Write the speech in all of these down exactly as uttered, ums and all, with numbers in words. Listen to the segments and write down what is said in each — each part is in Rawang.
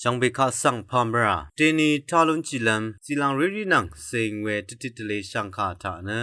Shvngbe kaq svng pàmvrà deni talun chìlvm zìlàng rírí nvng zèng we dvtit dvle shv̀ngkà taq nø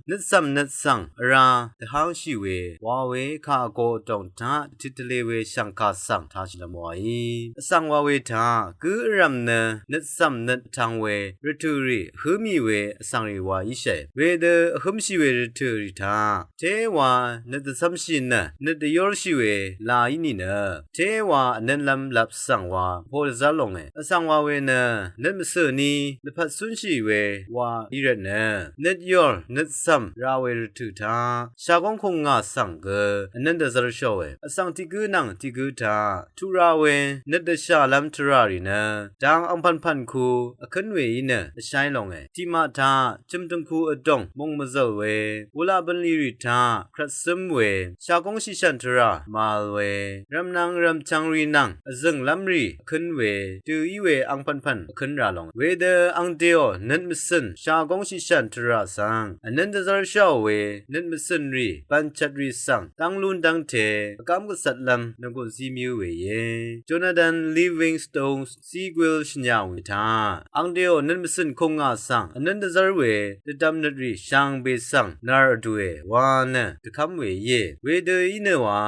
nøtsv̀m nøtsv̀ng vrá dvháng shì we wa we kà vgo vdòng taq dvtit dvle we shv̀ngkà svng tashìlvm waí vsvng wa we taq gǿ vrv̀m nø nøtsv̀m nøt vtvng we rvtø̀ rì vhǿ mì we vsvng rì wa íshàe. Wedø vhǿmshì we rvtø̀ rì taq téwa nøt dvcv́mshì nø nøt dvyorshì we la í nìnø téwa vnv́nlv́m lap svng wa po dvzv́r longe. Vsvng wa we nø nøt mvcø̀ ni lvpat cúnshì we wa í rvtnø nøt yor nøt cv̀m ra we rvtø̀ taq shagóng kung ngà svng gø vnv́n dvzv́r shòe. Vsvng tiq gǿ nvng tiq gǿ taq tuq ra we nøt dvshàlv́m tvrà rì nø dang angpv̀npv̀n ku vkǿn we í nø vsháí longe. Tiqmaq taq chø̀m tø̀ngku vdòng mung mvzø̀l we, wulaq bv̀nlì rì taq krvt zǿm we, shagóng shiqshv̀n tvrà màvl we, rv̀mnvng rv̀mchvng rì nvng vzø̀nglv́m rì vkǿn we, dø í we angpv̀npv̀n vkǿn rà longe. Wedø angdeò nøt mvcø̀n shagóng shiqshv̀n tvrà svng vnv́n dvzv́r sháò we nøt mvcø̀n rì bv̀nchvt rì svng dv́ng lún dv́ngte vgám gvcvtlv́m nvgùn zí mvyǿ we íe. Jonathan Livingstone Seagull shvnya we taq angdeò nøt mvcø̀n kung ngà svng vnv́n dvzv́r we dvdvm nøt rì shvngbe svng nvr vdue wa nø dvkv́m we íe. Wedø í nø wa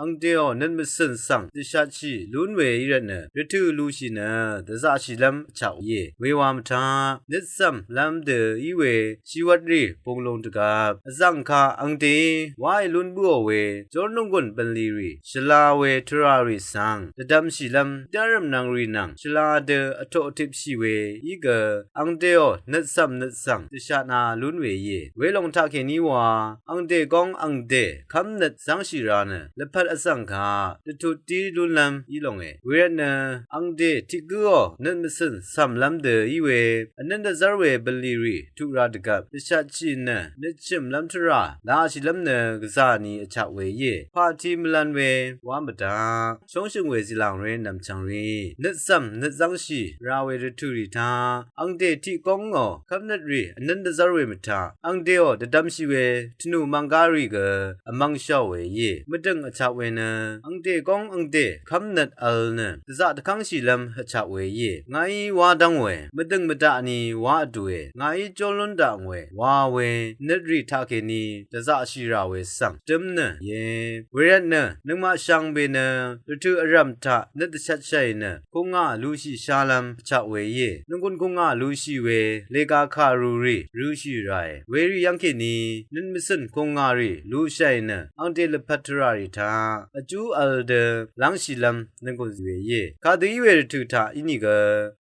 angdeò nøt mvcø̀n svng dvshatshì lún we í rvtnø rvtø̀ lushì nø dvzaqshìlv́m vchaq íe. Wewa mvtaq nøt cv̀mlv́m dø í we shìwvt rì bunglung dvgvp vzv̀ng kaq angdeí waí lún bǿò we jórnònggùn bv̀nlì rì shvla we tvrà rì svng dvdvmshìlv́m dárv̀mnvng rì nvng shvla dø vtoq vtipshì we í gø angdeò nøt cv̀m nøt svng dvshatna lún we íe. Welòng taqkèní wa angde góng angde kv́mnøt zv́ngshì ra nø lvpat vzv̀ng kaq dvtut dí lúnlv́m í longe. Wervtnø angde tiq gǿò nøt mvcø̀n cv̀mlv́m dø í we vnv́n dvzv́r we bv̀nlì rì tuq ra dvgvp dvshatshì nø nøt chø̀mlv́m tvrà laqshìlv́m nø gvzà ni vchaq we íe. Paqti mvlv̄n we wa mvdaq shóngshø̀ng we zìlàng ré nv̀mchv̀ng rì nøt cv̀m nøt zv́ngshì ra we rvtø̀ rì taq angde tiq góngò kv́mnøt rì vnv́n dvzv́r we mvtaq angdeò dvdvmshì we tvnù mv̀nggá rì gø vmv́ng sháò we íe. Mvdø̀ng vchaq we nø angde góng angde kv́mnøt vl nø dvzaq dvkv́ngshìlv́m vchaq we íe. Ngàí wá dv́ng we mvdø̀ng mvdaq ni wá vdùe, ngàí jólún daq ngòe wa we nøt rì taqkèní dvzaqshì rà we svng dǿm nø íe. Wervtnø nøngmaq shvngbe nø rvtø̀ vrv̀m taq nøt dvshatshàì nø kung ngà lushì shálv́m vchaq we íe. Nònggùn kung ngà lushì we lega kàru rì rø̄shì ràe. Werì yv́ngkèní nøt mvcø̀n kung ngà rì lushàì nø angde lvpat tvrà rì taq vjú vl dø lv́ngshìlv́m nvgùn zì we íe. Kadø í we rvtø̀ taq ínìgø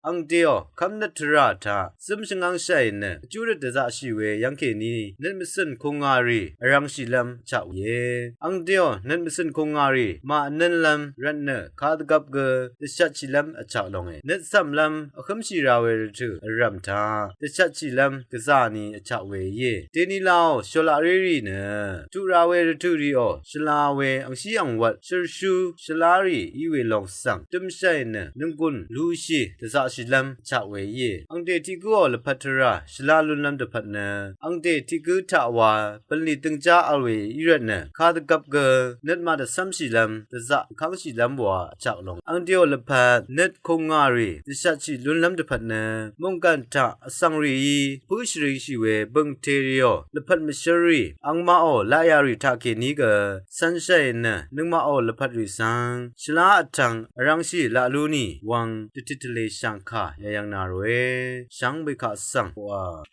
angdeò kv́mnøt tvrà taq zǿm shvngv́ngshàì nø vjú rvt dvzaqshì we yv́ngkèní nøt mvcø̀n kung ngà rì vrv̄ngshìlv́m vchaq we íe. Angdeò nøt mvcø̀n kung ngà rì màvnv́nlv́m rvtnø kadvgvp gø dvshatshìlv́m vchaq longe. Nøt cv̀mlv́m vhǿmshì ra we rvtø̀ vrv̀m taq dvshatshìlv́m gvzà ni vchaq we íe. Dèní laò shòlaq ré rì nø tuq ra we rvtø̀ rìò shvla we angshí angwvt shø̀rshú shvlá rì í we lòng svng dǿmshàì nø nònggùn lushì dvzaqshìlv́m vchaq we íe. Angde tiq gǿò lvpat tvrà shvlá lúnlv́m dvpvt nø angde tiq gǿ taq wa bv̀nlì døngjá vl we í rvtnø kadvgvp gø nøt màdvcv́mshìlv́m dvzaq dvkv́ngshìlv́m wa vchaq long. Angdeò lvpat nøt kung ngà rì dvshatshì lúnlv́m dvpvt nø mònggàn taq vsvng rìí pǿ shvringshì we bø̀ngte rìò lvpat mvshǿr rì angmaqò laqyà rì taqkèní gø cv̄nshàì nø nøngmaqò lvpat rì svng shvlá vtvng vrv̄ngshì laq lú nì wvng dvtit tvle shv̀ngkà yayv̄ng nà ròe. Shvngbe kaq svng wa